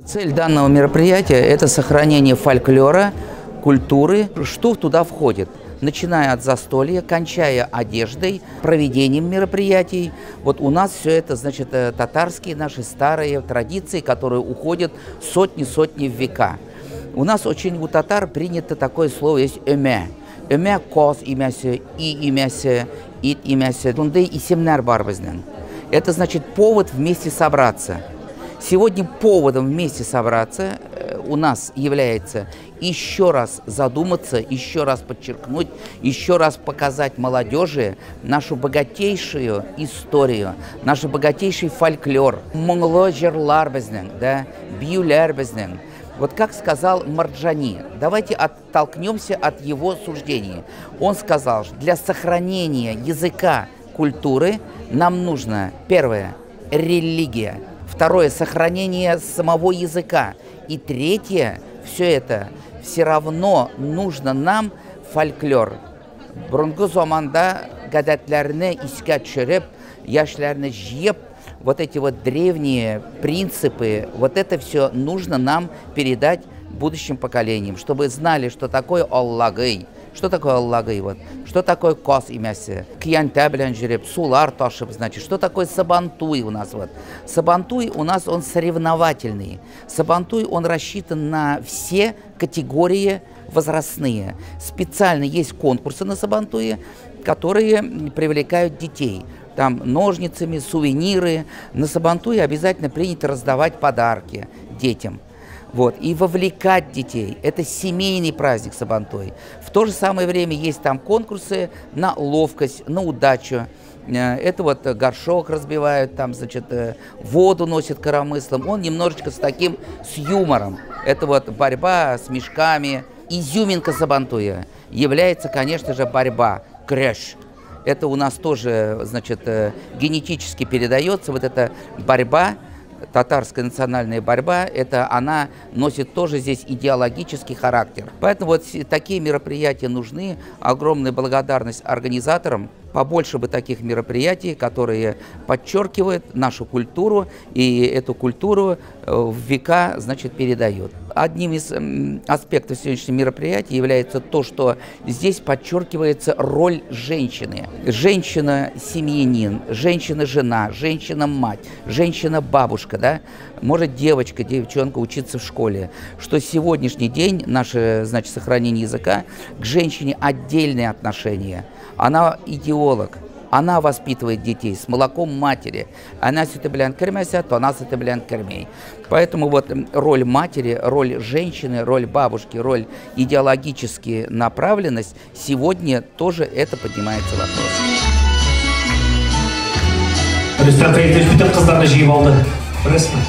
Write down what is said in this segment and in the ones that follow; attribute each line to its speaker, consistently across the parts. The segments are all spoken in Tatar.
Speaker 1: Цель данного мероприятия – это сохранение фольклора, культуры, что туда входит, начиная от застолья, кончая одеждой, проведением мероприятий. Вот у нас все это, значит, татарские наши старые традиции, которые уходят сотни-сотни в века. У нас очень у татар принято такое слово, есть «өмә». Өмә каз өмәсе, өй өмәсе, ит өмәсе. Шундый исемнәр бар безнең. Это значит повод вместе собраться. Сегодня поводом вместе собраться у нас является еще раз задуматься, еще раз подчеркнуть, еще раз показать молодежи нашу богатейшую историю, наш богатейший фольклор. Моңлы җырлар безнең, да, биюләр безнең. Вот как сказал Марджани, давайте оттолкнемся от его суждений. Он сказал, что для сохранения языка, культуры нам нужно, первое, религия, второе, сохранение самого языка, и третье, все это все равно нужно нам фольклор. Борынгы заманда гадәтләрне искә төшереп, яшьләрне җыеп, вот эти вот древние принципы, вот это все нужно нам передать будущим поколениям, чтобы знали, что такое Аллагый, что такое Аллагый, вот, что такое каз өмәсе, көянтә белән йөреп, сулар ташып, значит, что такое Сабантуй у нас, вот. Сабантуй у нас, он соревновательный. Сабантуй, он рассчитан на все категории возрастные. Специально есть конкурсы на Сабантуе, которые привлекают детей. Там ножницами, сувениры. На Сабантуе обязательно принято раздавать подарки детям. Вот, и вовлекать детей. Это семейный праздник Сабантуй. В то же самое время есть там конкурсы на ловкость, на удачу. Это вот горшок разбивают, там, значит, воду носят коромыслом. Он немножечко с таким, с юмором. Это вот борьба с мешками. Изюминка Сабантуя является, конечно же, борьба, креш. Это у нас тоже, значит, генетически передается, вот эта борьба, татарская национальная борьба, это она носит тоже здесь идеологический характер. Поэтому вот такие мероприятия нужны. Огромная благодарность организаторам. Побольше бы таких мероприятий, которые подчеркивают нашу культуру и эту культуру в века, значит, передают. Одним из аспектов сегодняшнего мероприятия является то, что здесь подчеркивается роль женщины. Женщина-семьянин, женщина-жена, женщина-мать, женщина-бабушка, да? Может девочка, девчонка учиться в школе. Что сегодняшний день, наше, значит, сохранение языка, к женщине отдельное отношение. Она идеолог, она воспитывает детей с молоком матери. Она сөте белән кермәсә, то она сөте белән керми. Поэтому вот роль матери, роль женщины, роль бабушки, роль идеологически направленность, сегодня тоже это поднимается вопрос.
Speaker 2: Рөстәм Фәритович бөтен кызларны җыеп алды. Беләсезме?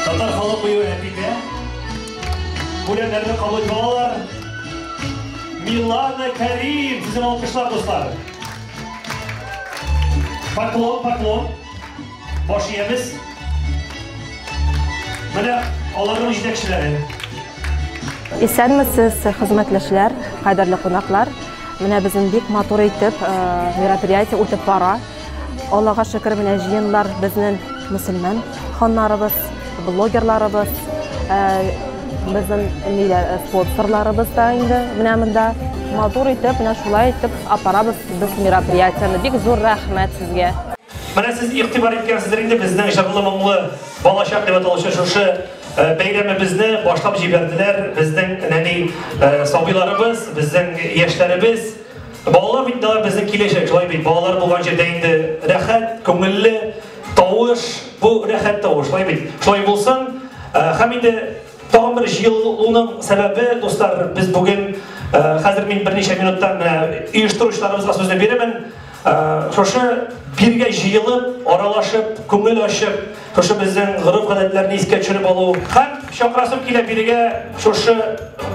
Speaker 2: Татар халык бию Әпипә. Бүләкләрне кабул итеп алалар. Милана Кәрим, сезнең алкышлар, дуслар. Поклон, поклон. Баш иябез. Менә аларның җитәкчеләре.
Speaker 3: Исәнмесез, хезмәтләшләр, кадерле кунаклар. Менә безнең бик матур итеп мероприятие үтеп бара. Аллага шөкер, менә җыеннар безнең мөселман ханнарыбыз, блогерларыбыз, безнең ниләр, спонсорларыбыз да инде менә монда. Матур итеп, менә шулай итеп апарабыз без мероприятияне. Бик зур рәхмәт сезгә.
Speaker 2: Менә сез игътибар иткәнсездер инде, безнең җырлы моңлы балачак дип аталучы шушы бәйрәмебезне башлап җибәрделәр безнең нәни сабыйларыбыз, безнең яшьләребез. Балалар бит алар безнең киләчәк, шулай бит. Балалар булган җирдә инде рәхәт, күңелле тавыш, бу рәхәт тавыш, шулай бит. Шулай булсын. Һәм инде тагын бер җыелуның сәбәбе, дуслар, без бүген хәзер мин берничә минуттан менә оештыручыларыбызга сүзне бирәмен. Шушы биргә җыелып, аралашып, күңел ачып, шушы безнең гореф-гадәтләрне искә төшереп алу. Һәм чакырасым килә бирегә, шушы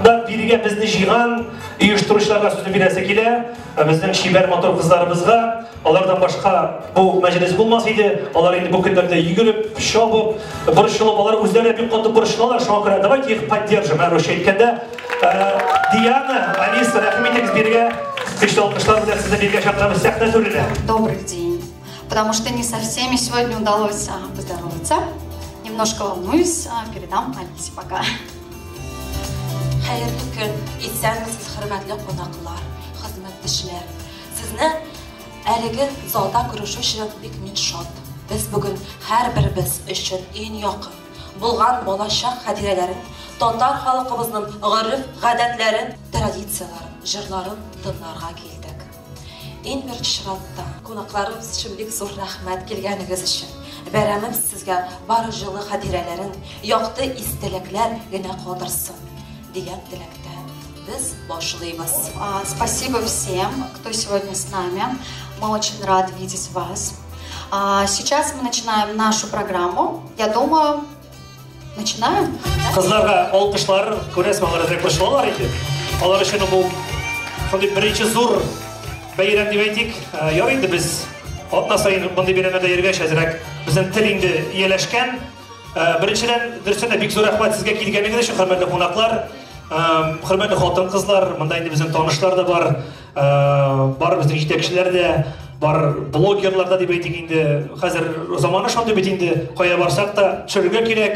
Speaker 2: да бирегә безне җыйган оештыручыларга сүзне бирәсе килә. Безнең чибәр матур кызларыбызга, алардан башка бу мәҗлес булмас иде. Алар инде бу көннәрдә йөгереп, чабып, борчылып, алар үзләре бик каты борчылалар. Шуңа күрә давайте их поддержим. Ә русча әйткәндә, Диана, Алиса, рәхим итегез бирегә. Көчле алкышлар белән сезне бирегә чакырабыз сәхнә түренә.
Speaker 4: Добрый день. Потому что не со всеми сегодня удалось поздороваться. Немножко волнуюсь, передам Алисе пока.
Speaker 5: Хәерле көн, исәнмесез, хөрмәтле кунаклар, хезмәттәшләр. Сезне әлеге залда күрешү өчен бик мин шат. Без бүген һәрберебез өчен иң якын булган балачак хатирәләрен, татар халкыбызның гореф-гадәтләрен, традицияләрен, җырларын тыңларга килдек. Иң беренче чиратта кунакларыбыз өчен бик зур рәхмәт килгәнегез өчен. Бәйрәмебез сезгә бары җылы хатирәләрен, якты истәлекләр генә калдырсын дигән теләктә без башлыйбыз.
Speaker 4: Спасибо всем, кто сегодня с нами. Мы очень рады видеть вас. Сейчас мы начинаем нашу программу. Я думаю, начинаем.
Speaker 2: Кызларга алкышлар, күрәсең, алар әзрәк борчылалар инде. Алар өчен бу шундый беренче зур бәйрәм дип әйтик. Ярый инде без атна саен мондый бәйрәмнәрдә йөргәч, әзрәк безнең тел инде ияләшкән. Беренчедән, дөрестән дә бик зур рәхмәт сезгә килгәнегез өчен, хөрмәтле кунаклар, хөрмәтле хатын-кызлар, монда инде безнең танышлар да бар, бар безнең җитәкчеләр дә, бар блогерлар да дип әйтик инде. Хәзер заманы шундый бит инде, кая барсак та төшерергә кирәк.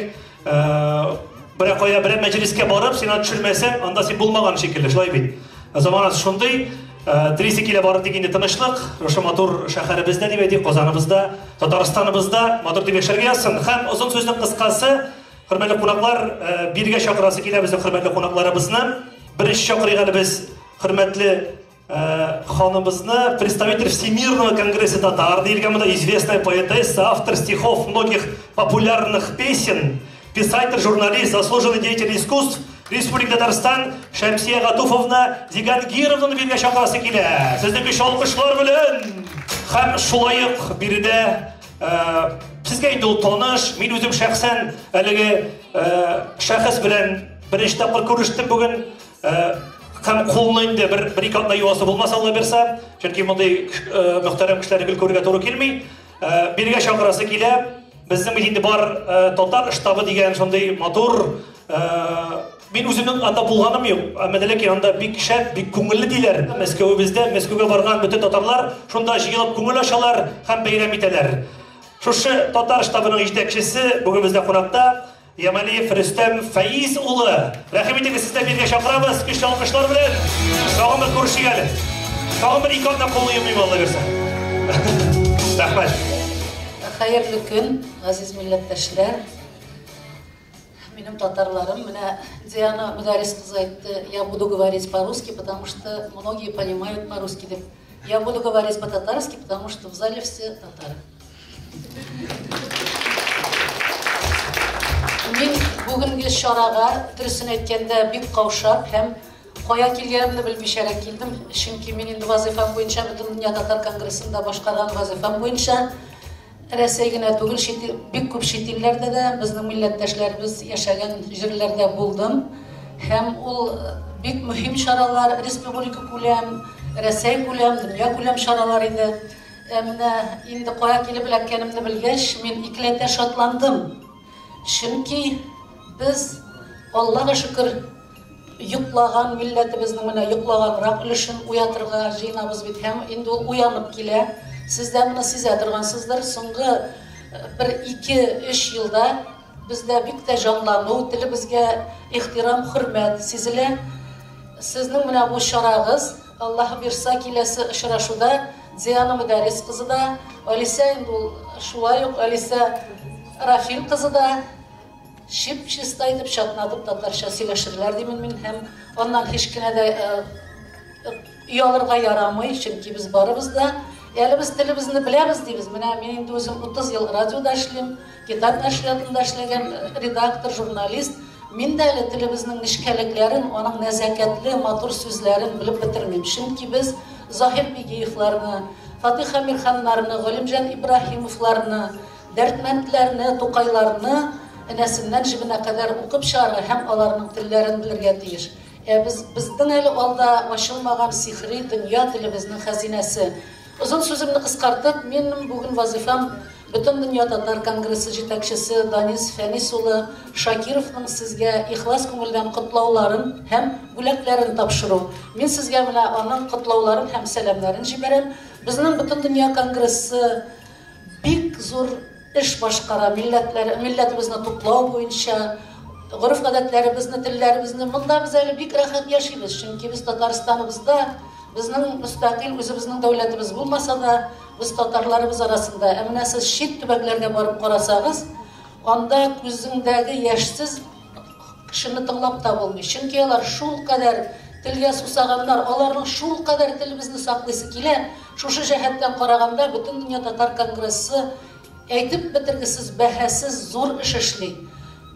Speaker 2: Берәр кая, берәр мәҗлескә барып, син аны төшермәсәң, анда син булмаган шикелле, шулай бит. Заманасы шундый. Телисе килә бары тик инде тынычлык, шушы матур шәһәребездә дип әйтик, Казаныбызда, Татарстаныбызда матур дип яшәргә язсын. Һәм озын сүзнең кыскасы, хөрмәтле кунаклар, биргә чакырасы килә безнең хөрмәтле кунакларыбызны. Беренче чакырыйк әле без хөрмәтле ханыбызны, представитель Всемирного конгресса татар, диелгән монда, известная поэтесса, автор стихов многих популярных песен, писатель, журналист, заслуженный деятель искусств Республика Татарстан Шәмсия Гатуфовна Зигангировнаны биргә чакырасы килә. Сезнең көчле алкышлар белән. Һәм шулай ук биредә, сезгә инде ул таныш, мин үзем шәхсән әлеге шәхес белән беренче тапкыр күрештем бүген. Һәм кулны инде бер ике атна юасы булмаса, Алла бирсә, чөнки мондый мөхтәрәм кешеләрне гел күрергә туры килми. Биргә чакырасы килә. Безнең бит инде бар татар штабы дигән шундый матур, мин үземнең анда булганым юк, әмма ләкин анда бик шәп, бик күңелле диләр. Мәскәүебездә, Мәскәүгә барган бөтен татарлар шунда җыелып күңел ачалар һәм бәйрәм итәләр. Шушы татар штабының җитәкчесе бүген бездә кунакта Ямалиев Рөстәм Фәиз улы. Рәхим итегез, сезне биргә чакырабыз, көчле алкышлар белән. Тагын бер күрешик әле. Тагын бер ике атна кулны йомыйм, Алла бирсә. Рәхмәт.
Speaker 6: Хәерле көн, газиз милләттәшләр. Минем татарларым, менә Диана Мөдәррис кызы әйтте, я буду говорить по-русски, потому что многие понимают по-русски дип. Я буду говорить по-татарски, потому что в зале все татары. Мин бүгенге чарага, дөресен әйткәндә, бик каушап һәм кая килгәнемне белмичәрәк килдем. Чөнки мин инде вазифам буенча, Бөтен дөнья татар конгрессында башкарган вазифам буенча Рәсәй генә түгел, бик күп чит илләрдә дә безнең милләттәшләребез яшәгән җирләрдә булдым. Һәм ул бик мөһим чаралар, республика күләм, Рәсәй күләм, дөнья күләм чаралар иде. Ә менә инде кая килеп эләккәнемне белгәч, мин икеләтә шатландым. Чөнки без, Аллага шөкер, Йоклаган милләтебезнең менә йоклаганрак өлешен уятырга җыенабыз бит һәм инде ул уянып килә. Сез дә моны сизә торгансыздыр. Соңгы бер 2-3 елда бездә бик тә җанлану, телебезгә ихтирам, хөрмәт сизелә. Сезнең менә бу чарагыз, Аллаһ бирса, киләсе очрашуда Диана Мөдәррис кызы да, Алисә инде ул шулай ук Алисә Рафил кызы да чип-чиста итеп чатнатып татарча сөйләшерләр димен мин һәм аннан һич кенә дә оялырга ярамый, чөнки без барыбыз да әле без телебезне беләбез дибез. Менә мин инде үзем 30 ел радиода эшлим, китап нәшриятында эшләгән редактор, журналист. Мин дә әле телебезнең нечкәлекләрен, аның нәзакәтле, матур сүзләрен белеп бетермим. Чөнки без Заһир Бигиевларны, Фатих Әмирханнарны, Галимҗан Ибраһимовларны, Дәрдмәндләрне, Тукайларны энәсеннән җебенә кадәр укып чыгарга һәм аларның телләрен белергә тиеш. Ә без безнең әле алда ачылмаган сихри дөнья телебезнең хәзинәсе. Озын сүземне кыскартып, минем бүген вазыйфам Бөтендөнья татар конгрессы җитәкчесе Данис Фәнис улы Шакировның сезгә ихлас күңелдән котлауларын һәм бүләкләрен тапшыру. Мин сезгә менә аның котлауларын һәм сәламнәрен җибәрәм. Безнең Бөтендөнья конгрессы бик зур эш башкара, милләтләр, милләтебезне туплау буенча, гореф-гадәтләребезне, телләребезне. Монда без әле бик рәхәт яшибез, чөнки без Татарстаныбызда, безнең мөстәкыйль үзебезнең дәүләтебез булмаса да, без татарларыбыз арасында. Ә менә сез чит төбәкләргә барып карасагыз, анда күзеңдәге яшьсез кешене тыңлап та булмый. Чөнки алар шулкадәр телгә сусаганнар, аларның шулкадәр телебезне саклыйсы килә. Шушы җәһәттән караганда, Бөтендөнья татар конгрессы әйтеп бетергесез, бәһасез зур эш эшли.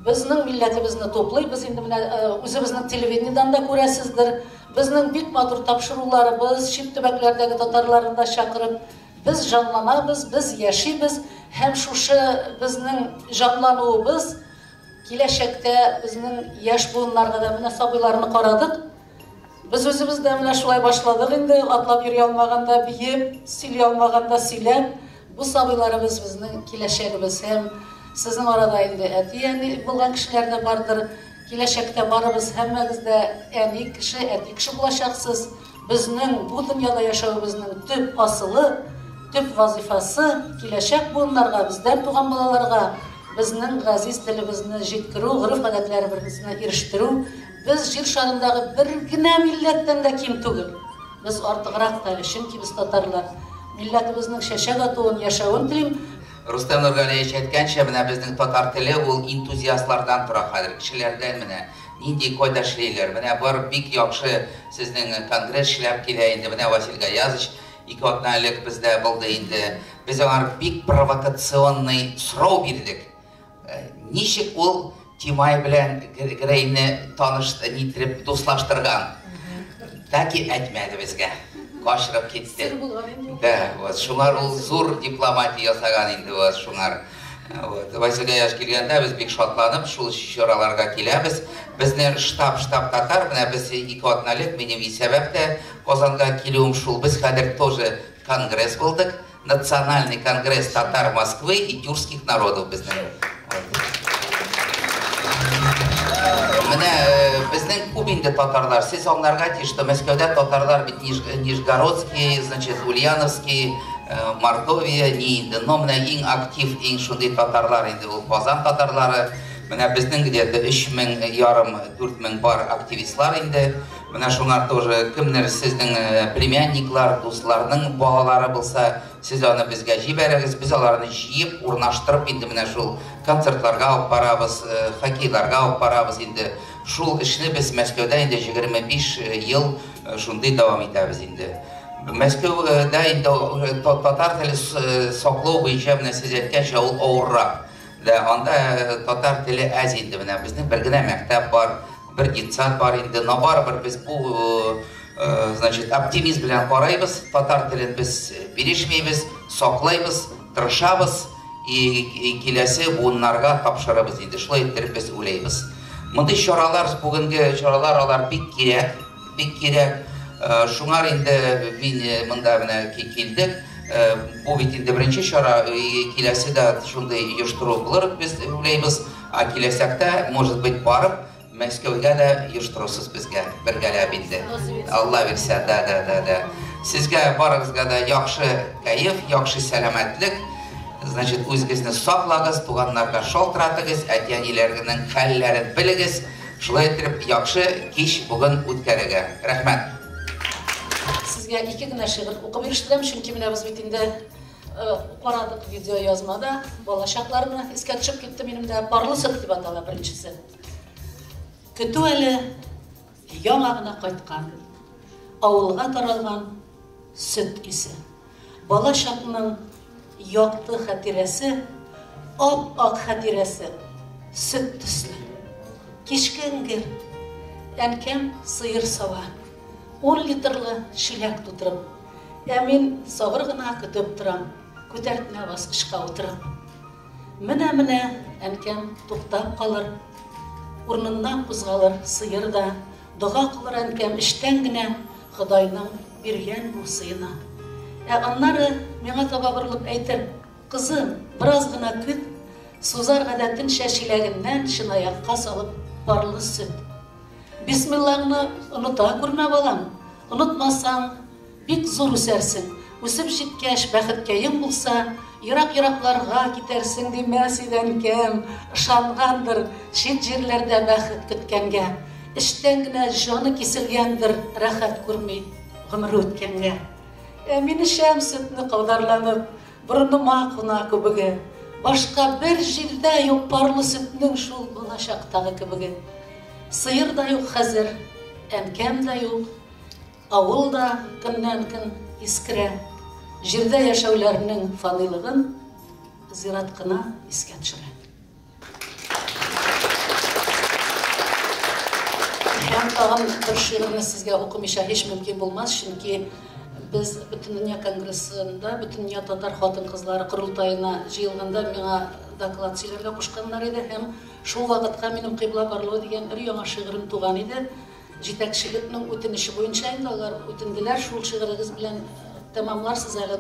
Speaker 6: Безнең милләтебезне туплый, без инде менә үзебезнең телевидениедан да күрәсездер. Безнең бик матур тапшыруларыбыз, чит төбәкләрдәге татарларны да чакырып, без җанланабыз, без яшибез һәм шушы безнең җанлануыбыз киләчәктә безнең яшь буыннарга да менә сабыйларны карадык. Без үзебез дә менә шулай башладык инде, атлап йөри алмаганда биеп, сөйли алмаганда сөйләп. Бу сабыйларыбыз безнең киләчәгебез һәм сезнең арада инде әти-әни булган кешеләр дә бардыр. Киләчәктә барыбыз һәммәгез дә әни кеше, әти кеше булачаксыз. Безнең бу дөньяда яшәвебезнең төп асылы, төп вазифасы киләчәк буыннарга, бездән туган балаларга безнең газиз телебезне җиткерү, гореф-гадәтләребезне ирештерү. Без җир шарындагы бер генә милләттән дә ким түгел. Без артыграк та әле, чөнки без татарлар. Милләтебезнең чәчәк атуын, яшәвен телим.
Speaker 1: Рустам Нургалиевич әйткәнчә, менә безнең татар теле ул энтузиастлардан тора хәзер, кешеләрдән менә нинди кайда эшлиләр. Менә бар бик яхшы сезнең конгресс эшләп килә инде. Менә Василь Гаязович 2 атна элек бездә булды инде. Без аңар бик провокационный сорау бирдек. Ничек ул Тимай белән Грейны таныш нитреп дуслаштырган? Таки әйтмәде безгә. Качырып китте. Да, вот шуңар ул зур дипломатия ясаган инде вот шуңар. Вот Василий Гаязович килгәндә без бик шатланып шул чараларга киләбез. Безне штаб татар, менә без 2 атна элек минем сәбәп тә Казанга килүем шул. Без хәзер тоже конгресс булдык. Национальный конгресс татар Москвы и тюркских народов безнең. Менә безнең күп инде татарлар. Сез аңларга тиеш, что Мәскәүдә татарлар бит Нижегородский, значит, Ульяновский, Мордовия, ни инде. Но менә иң актив, иң шундый татарлар инде ул Казан татарлары. Менә безнең где-то 3500, 4000 бар активистлар инде. Менә шуңар тоже кемнәр сезнең племянниклар, дусларның балалары булса, сез аны безгә җибәрегез, без аларны җыеп, урнаштырып инде менә шул концертларга алып барабыз, хоккейларга алып барабыз инде. Шул эшне без Мәскәүдә инде 25 ел шундый дәвам итәбез инде. Мәскәүдә инде татар теле саклау буенча менә сез әйткәнчә ул авыррак. Да, анда татар теле әз инде менә безнең бер генә мәктәп бар, бер детсад бар инде, но барыбер без бу, значит, оптимизм белән карайбыз, татар телен без бирешмибез, саклайбыз, тырышабыз и киләсе буыннарга тапшырабыз инде. Шулай итеп без уйлайбыз. Мондый чаралар, бүгенге чаралар алар бик кирәк, бик кирәк. Шуңар инде мин монда менә килдек. Бу бит инде беренче чара, киләсе дә шундый оештыру булыр без уйлайбыз. А киләчәктә, может быть, барып Мәскәүгә дә оештырырсыз безгә бергәләп инде. Алла бирсә, да, да, да, да. Сезгә барыгызга да яхшы кәеф, яхшы сәламәтлек. Значит, үзегезне саклагыз, туганнарга шалтыратыгыз, әти-әниләрегезнең хәлләрен белегез. Шулай итеп, яхшы кич бүген үткәрергә. Рәхмәт.
Speaker 6: Сезгә ике генә шигырь укып ирештерәм, чөнки менә без бит инде карадык видеоязмада балачакларны искә төшеп китте минем дә. Парлы сөт дип атала беренчесе. Көтү әле яңа гына кайткан, авылга таралган сөт исе. Бала чакның якты хатирәсе, ап-ак хатирәсе, сөт төсле. Кичке эңгер, әнкәм сыер сава, 10 литрлы чиләк тутырып. Ә мин сабыр гына көтеп торам, күтәртмә баскычка утырып. Менә-менә әнкәм туктап калыр, урыныннан кузгалыр сыер да, дога кылыр әнкәм эчтән генә Ходайның биргән бу сыена. Ә аннары миңа таба борылып әйтер, кызым, бераз гына көт, сузар гадәтенчә чиләгеннән чынаякка салып парлы сөт. Бисмиллаңны оныта күрмә, балам, онытмасаң, бик зур үсәрсең. Үсеп җиткәч, бәхеткәең булса, ерак-еракларга китәрсең, димәс иде әнкәм. Ышангандыр, чит җирләрдә бәхет көткәнгә. Эчтән генә җаны киселгәндер, рәхәт күрми гомере үткәнгә. Ә мин эчәм сөтне каударланып, борыныма куна күбеге. Башка бер җирдә юк парлы сөтнең шул балачактагы кебеге. Сыер да юк хәзер, әнкәм дә юк. Авыл да көннән-көн искерә. Җирдә яшәүләрнең фанилыгын зират кына искә төшерә. Һәм тагын бер шигырьне сезгә укымыйча һич мөмкин булмас, чөнки без Бөтендөнья конгрессында, Бөтендөнья татар хатын-кызлары корылтаена җыелганда миңа доклад сөйләргә кушканнар иде һәм шул вакытка минем Кыйбла барлыгы дигән өр-яңа шигырем туган иде. Җитәкчелекнең үтенече буенча инде алар үтенделәр, шул шигырегез белән тәмамларсыз әле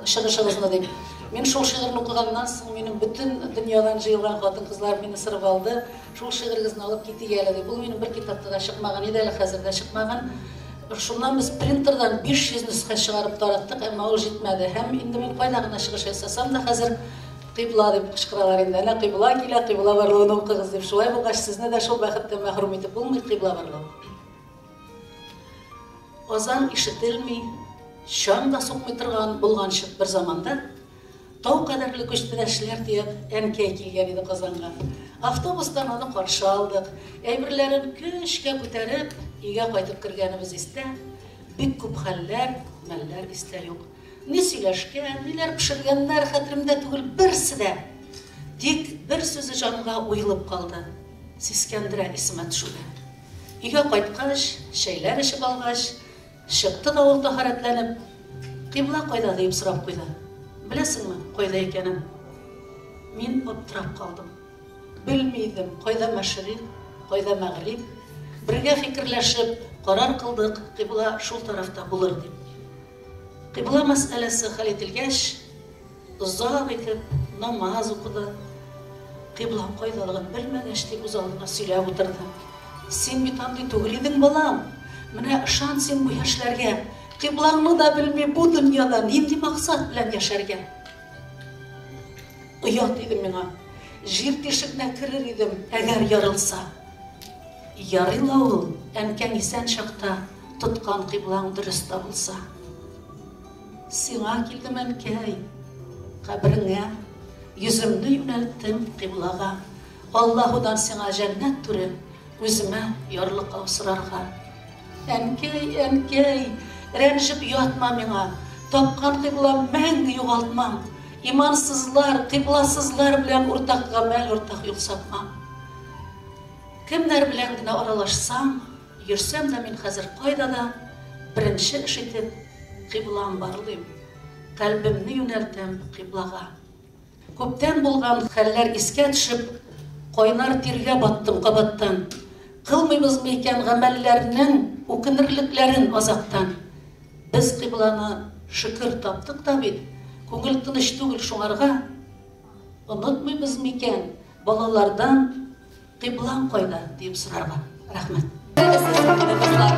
Speaker 6: чыгышыгызны дип. Мин шул шигырьне укыганнан соң минем бөтен дөньядан җыелган хатын-кызлар мине сырып алды. Шул шигырегезне алып китик әле дип. Ул минем бер китапта да чыкмаган иде, әле хәзер дә чыкмаган. Шуннан без принтердан 500 нөсхә чыгарып тараттык, әмма ул җитмәде. Һәм инде мин кайда гына чыгыш ясасам да хәзер Кыйбла дип кычкыралар инде. Әнә кыйбла килә, кыйбла барлыгын укыгыз дип. Шулай булгач, сезне дә шул бәхеттән мәхрүм итеп булмый, кыйбла барлыгы. Азан ишетелми, чаң да сукмый торган булганчык бер заманда тау кадәрле күчтәнәчләр төяп әнкәй килгән иде Казанга. Автобустан аны каршы алдык. Әйберләрен көчкә күтәреп, өйгә кайтып кергәнебез истә. Бик күп хәлләр, мәлләр истә юк. Ни сөйләшкән, ниләр пешергәннәр хәтеремдә түгел берсе дә. Тик бер сүзе җанга уелып калды, сискәндерә исемә төшүгә. Өйгә кайткач, чәйләр эчеп алгач, чыкты да ул тәһарәтләнеп, Кыйбла кайда, диеп сорап куйды. Беләсеңме, кайда икәнен? Мин аптырап калдым. Белми идем, кайда мәшрикъ, кайда мәгъриб. Бергә фикерләшеп, карар кылдык, кыйбла шул тарафта булыр дип. Кыйбла мәсьәләсе хәл ителгәч, озак итеп намаз укыды. Кыйблаң кайдалыгын белмәгәч, дип үзалдына сөйләп утырды. Син бит андый түгел идең, балам. Менә ышан син бу яшьләргә. Кыйблаңны да белми бу дөньяда нинди максат белән яшәргә? Оят иде миңа. Җир тишегенә керер идем, әгәр ярылса. Ярый ла ул, әнкәң исән чакта тоткан кыйблаң дөрес табылса. Сиңа килдем, әнкәй, кабереңә, йөземне юнәлттем кыйблага. Аллаһудан сиңа җәннәт түре, үземә ярлыкау сорарга. Әнкәй, әнкәй, рәнҗеп ятма миңа, тапкан кыйблам мәңге югалтмам. Имансызлар, кыйбласызлар белән уртак гамәл, уртак юл сапмам. Кемнәр белән генә аралашсам, йөрсәм дә мин хәзер кайда да, беренче эш итеп, кыйблам барлыйм, кальбемне юнәлтәм кыйблага. Күптән булган хәлләр искә төшеп, кайнар тиргә баттым кабаттан. Кылмыйбызмы икән гамәлләрнең үкенерлекләрен азактан? Без кыйбланы, шөкер, таптык та бит, күңел тыныч түгел шуңарга. Онытмыйбыз микән балалардан? Кыйблаң кайда? диеп сорарга. Рәхмәт.
Speaker 5: Дуслар.